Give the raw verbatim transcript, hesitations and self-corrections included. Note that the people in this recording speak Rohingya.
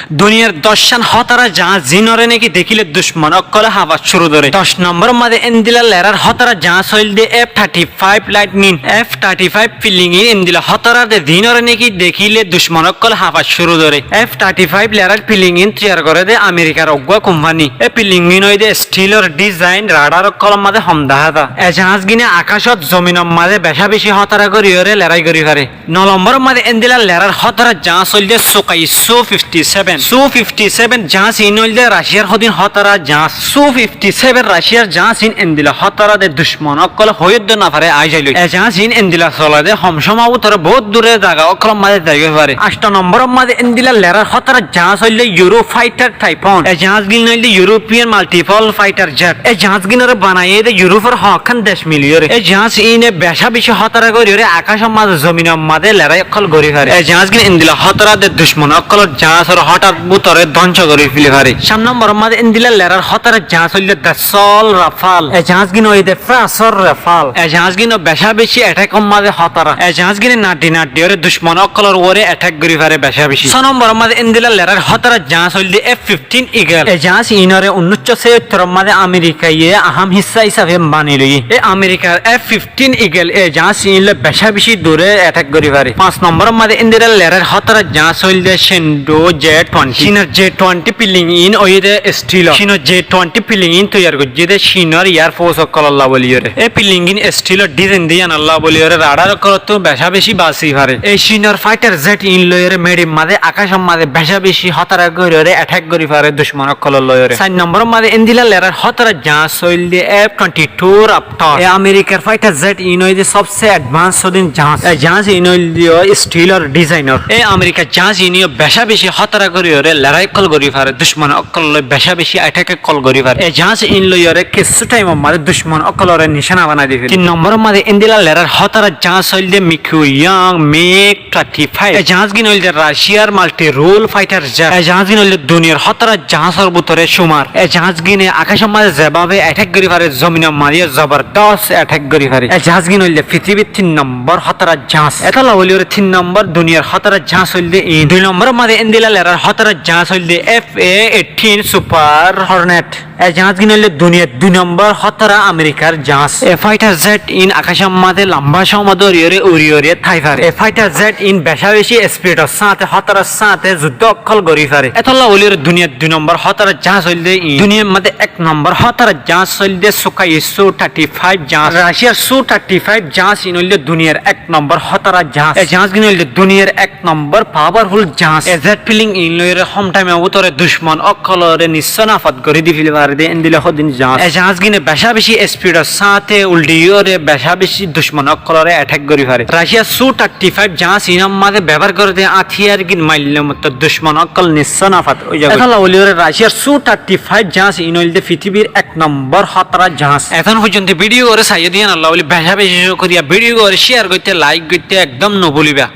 Duniyar doccán hótara jaáñs, ziínoré néki dekíle ducmon ókkolé hañfat cúru dóre. Doc nombóror mazé endila lerar hótara jaáñs óilde F thirty five Lightning. F thirty five filing in endila hótara de, ziínoré néki dekíle ducmon ókkolé hañfat cúru dóre. F thirty five lerar filing in toiyar goré de Amerikar uggúa kumpáni. E filing in óilde stilor dizain, radar ókkolor mazé hom dahá za. E jaáñs gíne akácot, zominor mazé becá-becí hótara goríyoré lerái gorí fare. No lombóror mazé endila lerar hótara jaáñs óilde Sukhoi Su fifty seven. Su fifty seven jaáñs iín óilde Raciyar hodún hótara jaáñs. Su fifty seven Raciyar jaáñs iín endila hótara de ducmon ókkolé hoói uddé no fare aái zailói. E jaáñs iín endila sole de hom cómor bútore boóut dure zaga ókkolor mazé zai fare. Ancto nombóror mazé endila lerar hótara jaáñs óilde Eurofighter Typhoon. E jaáñs gín óilde European Multiple Fighter Jet. E jaáñs gínoré banaiyé de Eurofor hoekkán dec miliyóre. E jaáñs iíne becá-becí hótara goríyoré akácor mazé, zominor mazé lerái ókkol gorí fare. E jaáñs gín endila hótara de ducmon ókkolór jaáñsor hótar bútore dóngco gorí feli fare. Cát nombóror mazé endila lerar hótara jaáñs óilde Dassault Rafale. E jaáñs gín óilde Frasor Rafale. E jaáñs gín becá-becí ethekor mazé hótara. E jaáñs gíne naçi-naçiyoré ducmon ókkolór uore ethek gorí fare becá-becí. Só nombóror mazé endila lerar hótara jaáñs óilde F fifteen Eagle. E jaáñs iínoré unnúiccó siyóttoror mazé Amerikaye ahám hissá hísafe bani loiyé. E Amerikar F fifteen Eagle e jaáñs iín loi becá-becí dure ethek gorí fare. Fañs nombóror mazé endila lerar hótara jaáñs óilde Chinook J twenty. Chinor J twenty filing in óiye de stilor. Chinor J twenty filing in toiyar goijjé de Chinor Air Force ókkolólla bóliyoré. E filing in stilor dizain de yíanolla bóliyoré radar ókkolóttu becá-becí basi fare. E Chinor fighter jet iín loiyoré meçir mazé, akácor mazé becá-becí hótara goríyoré ethek gorí fare ducmon ókkolór loiyoré. Sair nombóror mazé endila lerar hótara jaáñs óilde F twenty two Raptor. E Amerikar fighter jet iín óilde sobse advance hodún jaáñs. E jaáñs iín óilde yó stilor dizainor. E Amerikar jaáñs iíne yó becá-becí hótara goríyoré lerái ókkol gorí fare, ducmon ókkolór loi becá-becí ethek ókkol gorí fare. E jaáñs iín loiyoré kissú thaimor mazé ducmon ókkolóre nicána banai di fele. Tin nombóror mazé endila lerar hótara jaáñs óilde Mikoyan MiG thirty five. E jaáñs gín óilde Raciyar multi-role fighter jet. E jaáñs gín óilde duniyar hótara jaáñsor bútore cúmar. E jaáñs gíne akácor mazé zebábe ethek gorí fare, zominor mazé yó zobordos ethek gorí fare. E jaáñs gín óilde fitibir tin nombór hótara jaáñs. Etólla bóliyoré tin nombór duniyar hótara jaáñs óilde iín. Dui nombóror mazé endila lerar hótara jaáñs óilde F A eighteen Super Hornet. E jaáñs gín óilde duniyar dui nombór hótara Amerikar jaáñs. E fighter jet iín akácor mazé lamba cómor dóriyoré uri uri tái fare. E fighter jet iín becá-becí spidor sáñte, hótarar sáñte zuddó ókkol gorí fare. Etólla bóliyoré duniyar dui nombór hótara jaáñs óilde iín. Duniyar mazé ek nombór hótara jaáñs óilde Sukhoi Su thirty five jaáñs. Raciyar Su thirty five jaáñs iín óilde duniyar ek nombór hótara jaáñs. E jaáñs gín óilde duniyar ek nombór powerful jaáñs. E jet filing in loiyoré hom thaimor bútore ducmon ókkolóre nicána fat gorí di feli fare de endila hodún jaáñs. E jaáñs gíne becá-becí spidor sáñte uldhiyoré becá-becí ducmon ókkolóre ethek gorí fare. Raciyar Su thirty five jaáñs iínor mazé bebohár goré de átiyar gín maille mottor ducmon ókkol nicána fat ói zagói. Etólla bóliyoré Raciyar Su thirty five jaáñs iín óilde fitibir ek nombór hótara jaáñs. Etón foijjonto vidiyo goré saiyó de yíanolla bóli becá-becí cúkuriya. Vidiyo goré share goitté, like goitté ekdóm no búliba.